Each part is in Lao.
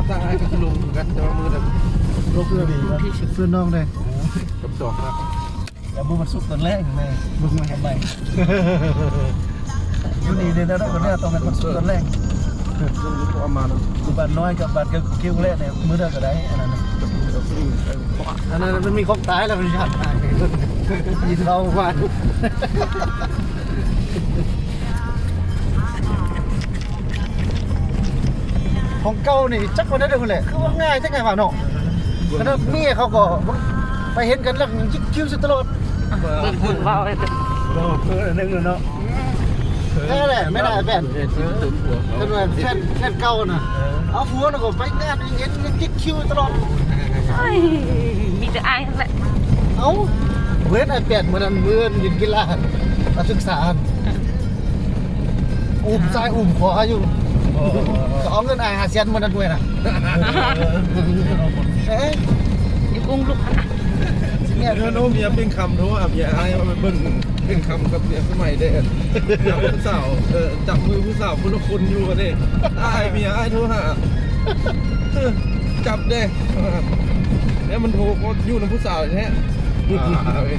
ຕັ້ງໃຫ້ກັບລົງຄືກັນ ແຕ່ວ່າມື້ນັ້ນລົງຄືນີ້ ທີ່ສຸດ ເພື່ອນນ້ອງເດ້ ກັບສອງນະ. ແລ້ວມື້ວັນສຸກຕອນແລງແມ່ ເບິ່ງມາເຮັດໃໝ່ ຢູ່ນີ້ເດ້ ແລ້ວກໍແລ້ວ ຕ້ອງແມ່ນວັນສຸກຕອນແລງ ຢູ່ປະມານ ຢູ່ບ້ານນ້ອຍກັບບ້ານເກີ້ວແລ້ວນີ້ ມື້ໃດກໍໄດ້ ອັນນັ້ນນະ ອັນນັ້ນມັນມີຂອງຕາຍແລ້ວ ມັນຊິຫາຍໄປເບິ່ງ ຍິນເວົ້າວ່າ ຂອງເກົ່ານີ້ຈັກວ່າແນວໃດພຸ້ນແຫຼະ ຄືວ່າງ່າຍແທ້ ງ່າຍວ່າເນາະ. ຂະໜາດເມຍເຂົາກໍໄປເຫັນກັນແລ້ວຍັງຈິກຄິ້ວໃສ່ຕະຫຼອດ. ເບິ່ງເບິ່ງເວົ້າໃຫ້ເພິ່ນ ເອີ ເພິ່ນໜຶ່ງເນາະ ແທ້ແຫຼະ ແມ່ນອ້າຍແປ້ນ ເພິ່ນວ່າແຟນ ແຟນເກົ່ານະ ເອົາຜົວນະກໍໄປງານອີເວັນຍັງຈິກຄິ້ວຕະຫຼອດ. ໂອ້ຍ ມີແຕ່ອ້າຍຫັ້ນແຫຼະ. ເອົ້າ ເຫັນອ້າຍແປ້ນມື້ນັ້ນ ມື້ເພິ່ນຫຼິ້ນກິລາ ນັກສຶກສາ ອຸ້ມຊ້າຍອຸ້ມຂວາຢູ່ ກໍເອົາເງິນອ້າຍຫ້າແສນມື້ນັ້ນດ້ວຍນະ. ເອີ ຢູ່ກຸງລຸກຫັ້ນນະ ເອີ ໂນ ເມຍເປັນຄຳໂທຫາເມຍອ້າຍວ່າໄປເບິ່ງເປັນຄຳກັບເມຍສະໄໝແດ່ ຍາມຜູ້ສາວ ເອີ ຈັບມືຜູ້ສາວຄົນລະຄົນຢູ່ເດ້ ອ້າຍ ເມຍອ້າຍໂທຫາ ເອີ ຈັບແດ່ ແລ້ວມັນໂທກໍຢູ່ນຳຜູ້ສາວແທ້. ອ່າ ເອີ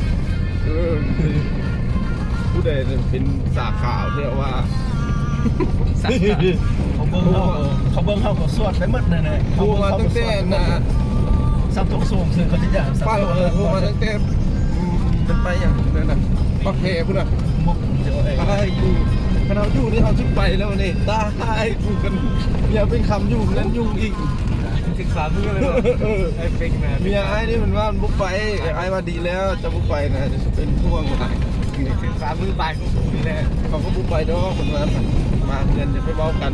ຜູ້ໃດເປັນສາຂາວແທ້ວ່າ ເຂົາເບິ່ງເຮົາ ເຂົາເບິ່ງເຮົາກໍສວດໄປໝົດແນ່ໆ ຮູ້ວ່າຕັ້ງແຕ່ນະ ສາມຕົກສອງ ເຊິ່ງເຂົາຈະຢາກ ເອີ ຮູ້ວ່າຕັ້ງແຕ່ ອືມ ມັນໄປຫຍັງນັ້ນນະ ບັກແພພຸ້ນນະ ອ້າຍຢູ່ ຄັນເຮົາຢູ່ນີ້ເຮົາຊິໄປແລ້ວນີ້ ຕາຍ ກູກັນ ເມຍເປັນຄຳຢູ່ນັ້ນ ຍຸ່ງອີກ. ເປັນສາມມື້ແລ້ວເນາະ ເອີ ເມຍອ້າຍນີ້ມັນວ່າມັນບໍ່ໄປ ອ້າຍວ່າດີແລ້ວ ເຈົ້າບໍ່ໄປນະ ເປັນຫ່ວງຫຼາຍ. ເປັນສາມມື້ບ່າຍຂອງກູນີ້ແຫຼະ ເຂົາກໍບໍ່ໄປດອກ ເພິ່ນວ່າມາເຮືອນຈະໄປເວົ້າກັນ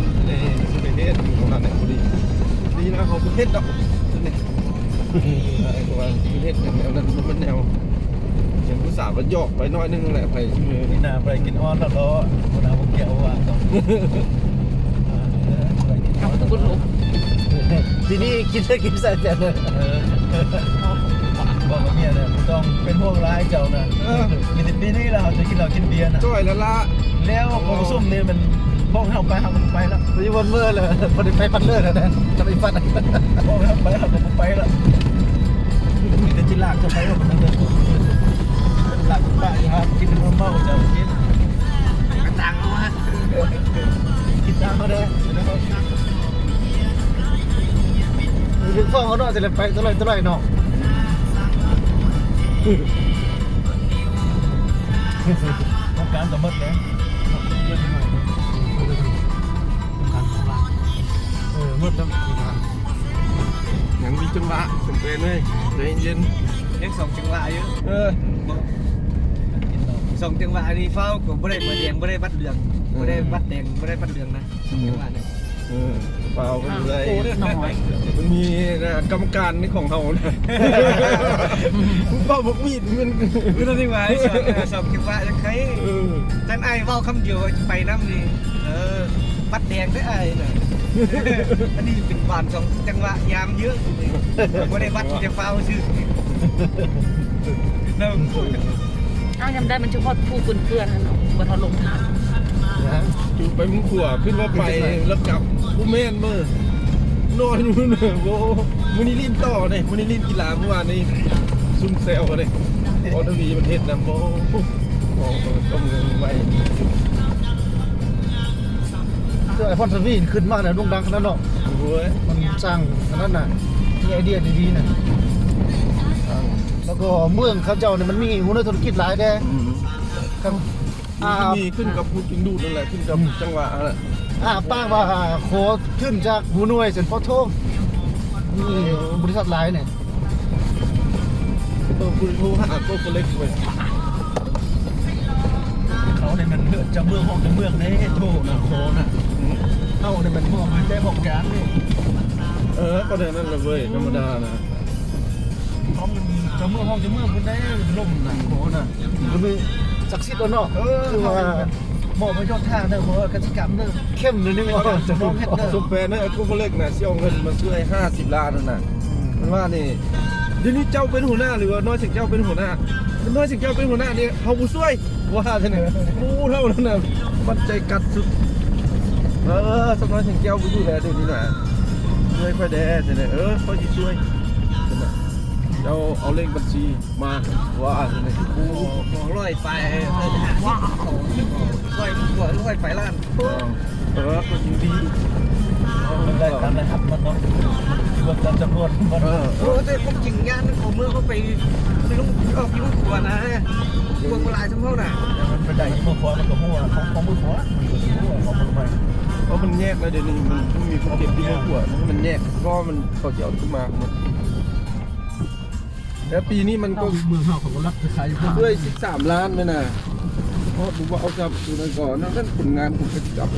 ຊິໄປເຮັດຢູ່ປະມານນັ້ນ ພໍດີ ດີນະ ເຂົາບໍ່ເຮັດດອກ ນີ້ ເອີ ເພາະວ່າຊິເຮັດຫຍັງແນວນັ້ນ ມັນແມ່ນແນວ ເຫັນຜູ້ສາວກໍຢອກໄປໜ້ອຍໜຶ່ງແຫຼະ ໄປ ເອີ ນີ້ນະ ໄປກິນອ່ອນແລ້ວເນາະ ຫົວໜ້າບໍ່ກ່ຽວວ່າ ເອີ ໄປກິນອ່ອນແລ້ວເນາະ ທີນີ້ຄິດໄດ້ຄິດໃສ່ແຕ່ເລີຍ ເອີ ບອກກັບເມຍແລ້ວ ບໍ່ຕ້ອງເປັນຫ່ວງຫຼາຍເຈົ້ານະ ເອີ ມີແຕ່ປີນີ້ລະ ເຮົາຈະກິນເຫຼົ້າກິນເບຍນະ ຈ່ອຍແລ້ວລະ ແລ້ວ ໂອ້ ປະຊຸມນີ້ມັນບອກໃຫ້ເຮົາໄປ ເຮົາກໍບໍ່ໄປລະ ຢູ່ວັນເມີແລ້ວ ບໍ່ໄດ້ໄປປັດເລີຍນະ ຈະໄປປັດ ບອກໃຫ້ເຮົາໄປ ເຮົາກໍບໍ່ໄປລະ. ມີແຕ່ຊິລາກເຈົ້າໄປເອົາມັນເດີ ລາກປ້າຢູ່ຫາກິນເມົາເຈົ້າກິນ ຕ່າງເອົາມາ ກິນຕ່າງເອົາເດີ ເປັນຟອງເອົາເນາະ ຊິໄດ້ໄປຕະຫຼອຍຕະຫຼອຍເນາະ ໂຄງການກໍໝົດແລ້ວ ໂຄງການຂອງລາວ ເອີ ໝົດແລ້ວ ໂຄງການ. ຍັງມີຈັງຫວະ ສົມເປັນເວີຍ ໃຈເຢັນໆ ຍັງສອງຈັງຫວະຢູ່ ເອີ ສອງຈັງຫວະນີ້ຟ້າວກໍບໍ່ໄດ້ບັດແດງ ບໍ່ໄດ້ບັດເຫຼືອງ ບໍ່ໄດ້ບັດແດງ ບໍ່ໄດ້ບັດເຫຼືອງນະ ສອງຈັງຫວະນີ້ ເອີ ຟ້າວກໍບໍ່ໄດ້ ໂອ້ ເດັກນ້ອຍ ມັນມີນະ ກຳມະການໃນຂອງເຮົານະ ເປົ່າບັກໝີດມັນ ຄືຕົວນີ້ວ່າ ສອງ ສອງຈັງຫວະຍັງໄຄ ເອີ ຄັນອ້າຍເວົ້າຄຳດຽວວ່າຈະໄປນຳນີ້ ເອີ ບັດແດງເດີອ້າຍນະ ອັນນີ້ເປັນຫວານສອງຈັງຫວະຍາມເຍອະ ບໍ່ໄດ້ບັດ ມີແຕ່ຟ້າວຊື່ ເອົາຍາມໃດມັນຈະຮອດພູເປື້ອນໆຫັ້ນເນາະ ບໍ່ເທົ່າລົງທາງ ນະ ຢູ່ໄປມຸມຂົວ ຂຶ້ນວ່າໄປແລ້ວກັບ ບໍ່ແມ່ນເມີ ນອນຢູ່ເນີ ໂອ້ ມື້ນີ້ຫຼິ້ນຕໍ່ເດ້ ມື້ນີ້ຫຼິ້ນກິລາ ມື້ວານນີ້ຊຸມແຊວເດ້ ໂອ້ ທະວີມັນເຮັດນຳ ໂອ້ ໂອ້ ຕ້ອງໄວ ເຈົ້າໄອ້ພອນທະວີຂຶ້ນມາແລ້ວໂດ່ງດັງຂະໜາດເນາະ ໂອ້ຍ ມັນສ້າງອັນນັ້ນນະ ມີໄອເດຍດີໆນະ ແລ້ວກໍເມືອງເຂົາເຈົ້ານີ້ມັນມີຫົວໜ່ວຍທຸລະກິດຫຼາຍແດ່ ອືມ ຄັນ ອ່າ ມີຂຶ້ນກັບຜູ້ດຶງດູດນັ້ນແຫຼະ ຂຶ້ນກັບ ອືມ ຈັງຫວະຫັ້ນແຫຼະ ອ່າ ປາກວ່າຂໍທຶນຈາກຫົວໜ່ວຍເຊັ່ນ ປຕທ ມີບໍລິສັດຫຼາຍນີ້ ເອີ ຜູ້ໂທຫາໂກໂກເລັກເວີຍ ເຂົານີ້ມັນເລື່ອນຈາກເມືອງຮອງຈາກເມືອງເດ້ ໂທນະ ໂທນະ ເຮົານີ້ມັນຮອງແຕ່ຫ້ອງການນີ້ ເອີ ກໍແນວນັ້ນແຫຼະເວີຍ ທຳມະດານະ ເຂົາມັນຈາກເມືອງຮອງຈາກເມືອງພຸ້ນເດ້ ລົມນະ ໂທນະ ມັນມີສັກສິດແລ້ວເນາະ ເອີ ຄືວ່າ ໝໍໄປໂຍທາເດີ ບໍ່ວ່າກະສິກຳເດີ ເຂັ້ມເດີນີ້ ເອີ ສົມແປນເດີ ກູໂກເລັກນະ ຊິເອົາເງິນມາຊ່ວຍຫ້າສິບລ້ານນັ້ນນະ ອືມ ເພິ່ນວ່ານີ້ ດຽວນີ້ເຈົ້າເປັນຫົວໜ້າ ຫຼືວ່ານ້ອຍສຽງແກ້ວເປັນຫົວໜ້າ? ນ້ອຍສຽງແກ້ວເປັນຫົວໜ້ານີ້ ເຮົາບໍ່ຊ່ວຍ ວ່າຊັ້ນ ໂອ້ ເທົ່ານັ້ນນະ ມັນໃຈກັດສຸດ ເອີ ສາວນ້ອຍສຽງແກ້ວບໍ່ຢູ່ແລ້ວ ດຽວນີ້ນະ ເອີ ຊ່ວຍຂ້ອຍແດ່ ຊັ້ນແຫຼະ ເອີ ຂ້ອຍຊິຊ່ວຍ ຊັ້ນແຫຼະ ເຈົ້າເອົາເລກບັນຊີມາ ວ່າຊັ້ນແຫຼະ ໂອ້ ສອງຮ້ອຍປາຍ ເອີ ຫ້າສິບ ຮ້ອຍກວ່າ ຮ້ອຍປາຍລ້ານ ເອີ ເອີ ກໍຍິນດີ ມັນໄດ້ຕາມລາຍຮັບມັນເນາະ ມັນຄືວ່າຕາມຈຳນວນມັນ ເອີ ເອີ ໂອ້ ແຕ່ຄວາມຈິງຍານຂອງເມືອງເຮົາໄປ ໄປລົງ ອອກຢູ່ຂວານະ ເມືອງບໍ່ຫຼາຍສ່ຳເຮົານະ ແຕ່ມັນໄປໄດ້ຢູ່ຂວາ ມັນກໍຮູ້ວ່າຂອງ ຂອງເມືອງຂວາ ມັນກໍຮູ້ວ່າຂອງເມືອງໃໝ່ ເພາະມັນແຍກແລ້ວ ດຽວນີ້ມັນ ມັນມີພູເກັດຢູ່ເມືອງຂວາ ມັນແຍກ ເພາະວ່າມັນ ເຂົາຊິເອົາຂຶ້ນມາຂອງມັນ ແລ້ວປີນີ້ມັນກໍ ເມືອງເຮົາເຂົາກໍລັກໄປຂາຍຢູ່ ດ້ວຍສິບສາມລ້ານແມ່ນນະ ເພາະບໍ່ເອົາຈັບຢູ່ນັ້ນກ່ອນ ນັ້ນ ນັ້ນຜົນງານຂອງເຂົາຈັບ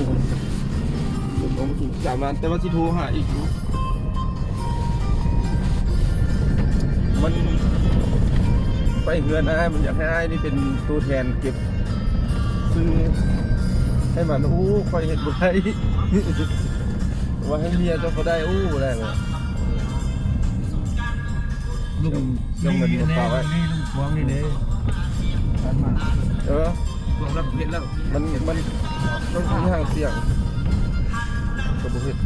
ສາມລ້ານ ແຕ່ວ່າຊິໂທຫາອີກຢູ່ ມັນໄປເຮືອນອ້າຍ ມັນຢາກໃຫ້ອ້າຍນີ້ເປັນໂຕແທນເກັບຊື້ໃຫ້ມັນ ໂອ້ ຂ້ອຍເຮັດບໍ່ໄດ້ ວ່າໃຫ້ເມຍເຈົ້າກໍໄດ້ ໂອ້ ບໍ່ໄດ້ເວີ້ຍ ລຸງ ລຸງເງິນບໍ່ເປົ່າໄວ້ ລຸງຂວາງນີ້ເດ້ ເອີ ຂວາງລະເຮັດແລ້ວ ມັນ ມັນ ມັນມີຫາງສຽງ ກໍບໍ່ເຮັດ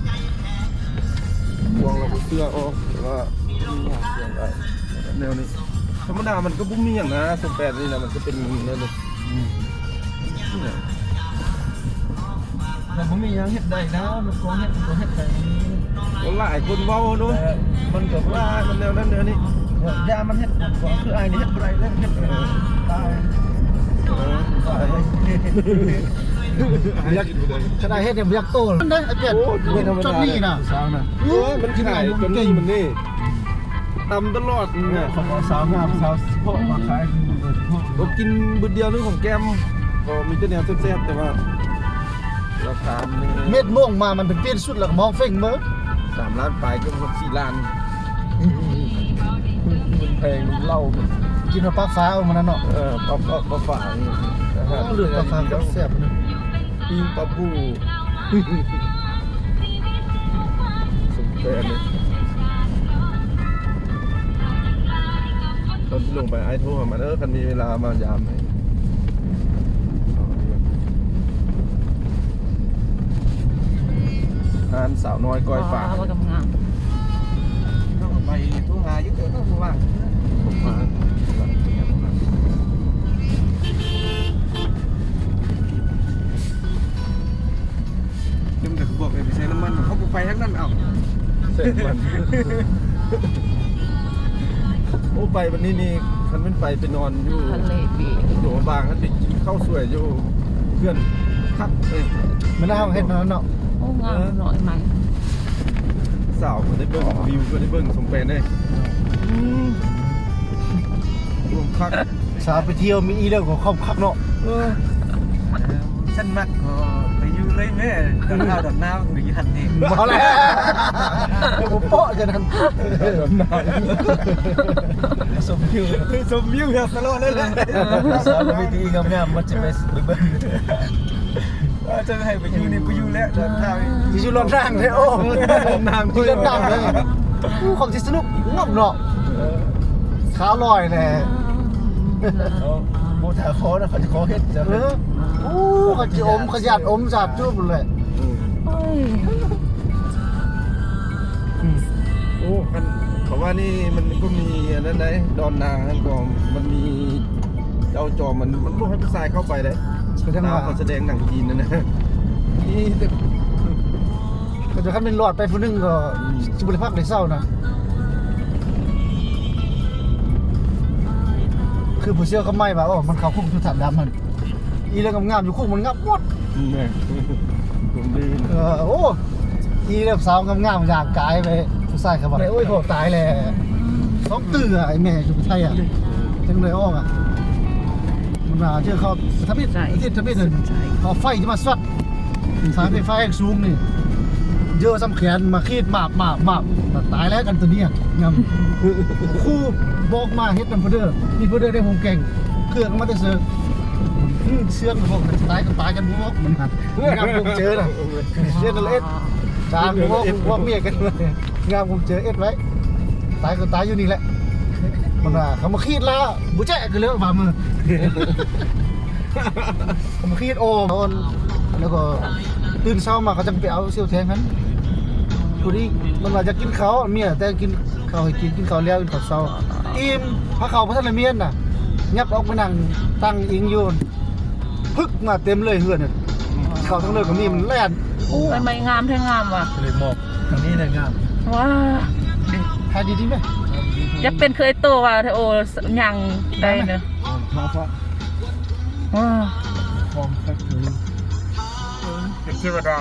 ພວງລະບໍ່ເຊື່ອອອກ ແຕ່ວ່າມີຫາງສຽງໄດ້ ແນວນີ້ ທຳມະດາມັນກໍບໍ່ມີຫຍັງນະ ສົມແປດນີ້ນະ ມັນກໍເປັນແນວນີ້ ອືມ ແລ້ວບໍ່ມີຫຍັງເຮັດໄດ້ນະ ມັນກໍເຮັດ ກໍເຮັດໄດ້ ກໍຫຼາຍຄົນເວົ້າເນາະ ເອີ ມັນກໍຫຼາຍ ມັນແນວນັ້ນແນວນີ້ ຢ່າມັນເຮັດ ກໍຄືອ້າຍນີ້ເຮັດບໍ່ໄດ້ເລີຍ ເຮັດ ເອີ ຕາຍ ເອີ ຕາຍ ຢາກ ຄັນອ້າຍເຮັດນີ້ບໍ່ຢາກໂຕນະ ໄອ້ແປດ ໂອ້ ເຮັດຈົນນີ້ນະ ສາວນະ ໂອ້ຍ ມັນຂາຍຈົນນີ້ມັນນີ້ ຕຳຕະຫຼອດ ເຂົາບອກສາວງາມ ສາວສະເພາະມາຂາຍ ໂອ້ ກິນບຶດດຽວໜຶ່ງຂອງແກ້ມ ກໍມີແຕ່ແນວແຊບໆ ແຕ່ວ່າລາຄາມັນ ເມັດມ່ວງມາ ມັນເປັນປ່ຽນຊຸດ ແລ້ວກໍມອງເຟັງເບິ່ງ ສາມລ້ານປາຍ ເກືອບຫົກສີ່ລ້ານ ມັນແພງເຫຼົ້າ ກິນເອົາປາຟ້າເອົາມັນນັ້ນເນາະ ເອີ ປາຟ້າ ປາຟ້າ ໂອ້ ເລືອດປາຟ້າແຊບນະ ປີ້ງປາບູ ສຸກແຕ່ອັນນີ້ ຕອນທີ່ລົງໄປ ອ້າຍໂທຫາມັນເດີ ຄັນມີເວລາມາຢາມໃຫ້ ຮ້ານສາວນ້ອຍກ້ອຍປາ ວ້າວ ງາມ ຕ້ອງໄປໂທຫາຢູ່ ເອີ ຕ້ອງວ່າງ ຈັ່ງໄດ້ບອກໃຫ້ໄປໃສ່ນ້ຳມັນ ເຮົາບໍ່ໄປທາງນັ້ນ ເອົ້າ ໃສ່ນ້ຳມັນ ໂອ້ ໄປບັດນີ້ນີ້ ຄັນແມ່ນໄປ ໄປນອນຢູ່ ທະເລບີ ຫຼວງພະບາງ ຄັນໄປກິນເຂົ້າສວຍຢູ່ເຮືອນ ຄັກເອີຍ ມື້ໜ້າເຮົາເຮັດນັ້ນເນາະ ໂອ້ ງາມເນາະ ເອີ ມັນ ສາວກໍໄດ້ເບິ່ງ ວິວກໍໄດ້ເບິ່ງ ສົມແປນເດ້ ອືມ ລວມຄັກ ສາວໄປທ່ຽວມີອີ່ເລີກກໍຄອບຄັກເນາະ ເອີ ຊັ້ນມັກກໍໄປຢູ່ເລີຍແມ້ ດອນເຮົາດອນນາວກໍໄປຢູ່ຫັ້ນເອງ ບໍ່ແລ້ວ ບໍ່ເປາະຈັ່ງນັ້ນ ດອນນາວ ຊົມວິວ ຊົມວິວແບບຕະຫຼອດເລີຍແຫຼະ ສາວກໍມີທີ່ງາມໆ ມັນຈະໄປ ໄປເບິ່ງ ເອີ ຈະໃຫ້ໄປຢູ່ນີ້ໄປຢູ່ແລ້ວ ດອນທາງ ຊິຢູ່ດອນທາງເດ້ ໂອ້ ດອນທາງ ຢູ່ດອນທາງເດ້ ໂອ້ ຄວາມຊິສະໜຸກງາມເນາະ ເອີ ຂາລອຍແຫຼະ ເຂົາບໍ່ຖ້າຂໍນະ ເຂົາຈະຂໍເຮັດ ເອີ ໂອ້ ເຂົາຈະອົມ ຂະຫຍັນອົມສາດຈູບແຫຼະ ອືມ ໂອ້ຍ ອືມ ໂອ້ ຄັນ ເຂົາວ່ານີ້ມັນກໍມີອັນນັ້ນໃດ ດອນນາງຫັ້ນກໍມັນມີ ເຈົ້າຈອມມັນ ມັນບໍ່ໃຫ້ຜູ້ຊາຍເຂົ້າໄປເດ້ ກໍຈັ່ງວ່າ ຕາມເຂົາສະແດງໜັງຈີນນັ້ນນະ ມີແຕ່ ກໍຈະ ຄັນແມ່ນລອດໄປຜູ້ໜຶ່ງກໍ ອືມ ຊິບໍ່ໄດ້ພັກໄດ້ເຊົານະ ຄືຜູ້ຊຽວຄຳໃໝ່ວ່າ ໂອ້ ມັນເຂົ້າຄຸກຢູ່ຖ້ຳດຳຫັ້ນ ອີ່ເລື່ອງງາມໆຢູ່ຄຸກມັນງັບໝົດ ແມ່ນ ຄົນດີ ເອີ ໂອ້ ອີ່ເລື່ອງສາວງາມໆຍ່າງກາຍໄປ ຜູ້ຊາຍເຂົາວ່າ ໂອ້ຍ ໂຫ ຕາຍແລ້ວ ສອງເທື່ອ ໄອ້ແມ່ຢູ່ໄທອະ ຈັ່ງໄດ້ອອກອະ ມັນວ່າເທື່ອເຂົາທຳອິດ ທຳອິດນັ້ນ ເອົາໄຟຈະມາຊັອດ ສາຍໄຟຟ້າແຮງສູງນີ້ ເຢີສ່ຳແຂນ ມາຂີດມາບໆ ຕາຍແລ້ວກັນໂຕນີ້ ຍຳ ຄູບອກມາເຮັດນຳເພິ່ນເດີ ມີເພິ່ນເດີໄດ້ຫົງແກງ ເຄື່ອງມາແຕ່ເຊີ ເຊື່ອງພວກນັ້ນ ຕາຍກໍຕາຍກັນພວກມັນຫັ້ນ ຍາມພວກເຈີນະ ເຮັດນັ້ນເຮັດ ຕາຍພວກ ພວກເມຍກັນ ຍາມພວກເຈີເຮັດໄວ້ ຕາຍກໍຕາຍຢູ່ນີ້ແຫຼະ ມັນວ່າ ເຂົາມາຂີດລາ ບໍ່ແຈະກໍເລີຍວ່າມື້ ເຂົາມາຂີດອອກ ແລ້ວກໍຕື່ນເຊົ້າມາກໍຈັ່ງໄປເອົາສ່ຽວແທງຫັ້ນ ຜູ້ນີ້ມັນວ່າຢາກກິນເຂົ້າ ເມຍແຕ່ງກິນເຂົ້າໃຫ້ກິນ ກິນເຂົ້າແລ້ວ ກິນເຂົ້າເຊົ້າ ອີ່ມ ພາເຂົ້າບໍ່ທັນໄດ້ມ້ຽນນະ ຫຍັບອອກໄປນັ່ງຕັ້ງອີງຢູ່ ພຶກມາເຕັມເລີຍເຮືອນ ເຂົ້າທາງເດີກະມີ ມັນແລ່ນ ໂອ້ຍ ໄມ້ງາມແທ້ ງາມວ່ະ ເລີຍມອບທາງນີ້ແຫຼະງາມ ວ້າ ຖ່າຍດີໆແມະ ຢາກເປັນຄືໄອ້ໂຕວ່າ ໂອ້ ຍ່າງໄດ້ເນາະ ເອີ ມາເພາະ ວ້າ ຄວາມແຟກເຕີ ເປັນເທວະດາ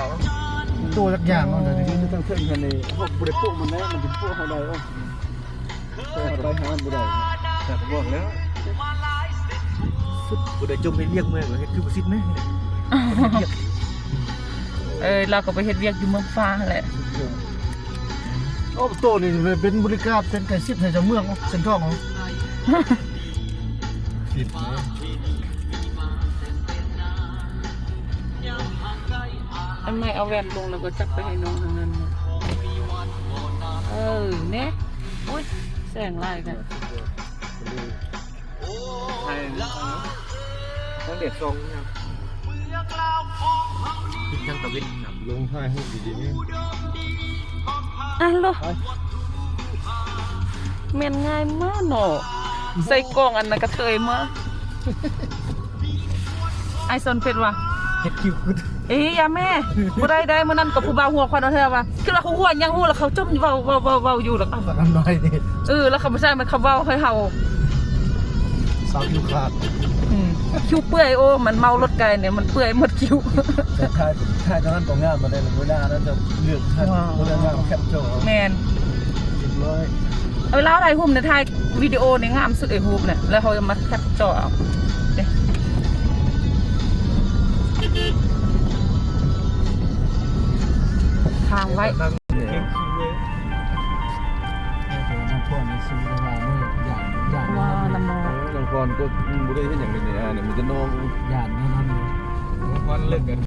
ໂຕຈັກຢ່າງເນາະ ດຽວນີ້ ທັງເທິງຫັ້ນນີ້ ເຮົາບໍ່ໄດ້ໂປະມັນແລ້ວ ມັນຈະໂປະເຮົາໄດ້ ເອີ ເຮົາໄປຫາມັນບໍ່ໄດ້ ແຕ່ກໍບອກແລ້ວ ສຸດ ບໍ່ໄດ້ຈົ່ມເຮັດວຽກເມື່ອຍ ເຮັດຄືບໍ່ສິດແມ່ ເອີ ລາວກໍໄປເຮັດວຽກຢູ່ເມືອງຟ້າຫັ້ນແຫຼະ ໂອ້ ໂຕນີ້ເປັນບໍລິການ ເປັນໄກຊິດໃຫ້ເຈົ້າເມືອງເນາະ ເສັ້ນທອງເນາະ ສິດເນາະ. ອັນໃໝ່ເອົາແວ່ນລົງແລ້ວກໍຈັບໄປໃຫ້ນ້ອງທາງນັ້ນເນາະ ເອີ ແນ່ ໂອ້ຍ ແສງຫຼາຍກັນ ໃຫ້ ທັງແດດສ່ອງ ທັງຕາເວັນນຳ ລົງຖ່າຍຮູບດີໆນີ້ ອັນໂລ ແມ່ນງ່າຍມາກເນາະ ໃສ່ກ້ອງອັນນັ້ນກະເທີຍມາ ອ້າຍສອນເພັດວ່າ ເຮັດຄິວຂຶ້ນ ເອີຍ ຢ່າແມ່ ບໍ່ໄດ້ໄດ໋ ມື້ນັ້ນກໍຜູ້ບ່າວຫົວຄວັນເອົາແທ້ວ່າ ຄືວ່າເຂົາຫົວຫຍັງຮູ້ລະ ເຂົາຈົ່ມເວົ້າ ເວົ້າ ເວົ້າ ເວົ້າຢູ່ລະ ປາກນ້ອຍນີ້ ເອີ ລະເຂົາບໍ່ໃຊ່ ມັນເຂົາເວົ້າໃຫ້ເຮົາ ສາວຄິວຂາດ ອືມ ຄິວເປື່ອຍ ໂອ້ ມັນເມົາລົດໄກນີ້ ມັນເປື່ອຍໝົດຄິວ ແຕ່ຖ່າຍ ຖ່າຍຕອນນັ້ນກໍງາມບໍ່ໄດ້ ເວລານັ້ນຈະເລືອກ ບໍ່ເລືອກງາມ ແຄບຈໍ ແມ່ນ ຮຽບຮ້ອຍ ເອີ ລາວຖ່າຍຮູບນີ້ ຖ່າຍວິດີໂອນີ້ງາມສຸດ ໄອ້ຮູບນີ້ ແລ້ວເຮົາມາແຄບຈໍເອົາເດ້ ທາງໄວ້ ເກັ່ງຄືເວີຍ ເອີ ນາງພອນນີ້ຊິວ່າເມື່ອ ຢ້ານ ຢ້ານ ວ່ານຳ ນາງພອນກໍບໍ່ໄດ້ເຮັດຫຍັງເລີຍນີ້ ອ່າ ມີແຕ່ນ້ອງ ຢ້ານນັ້ນ ນາງພອນເລີກກັນ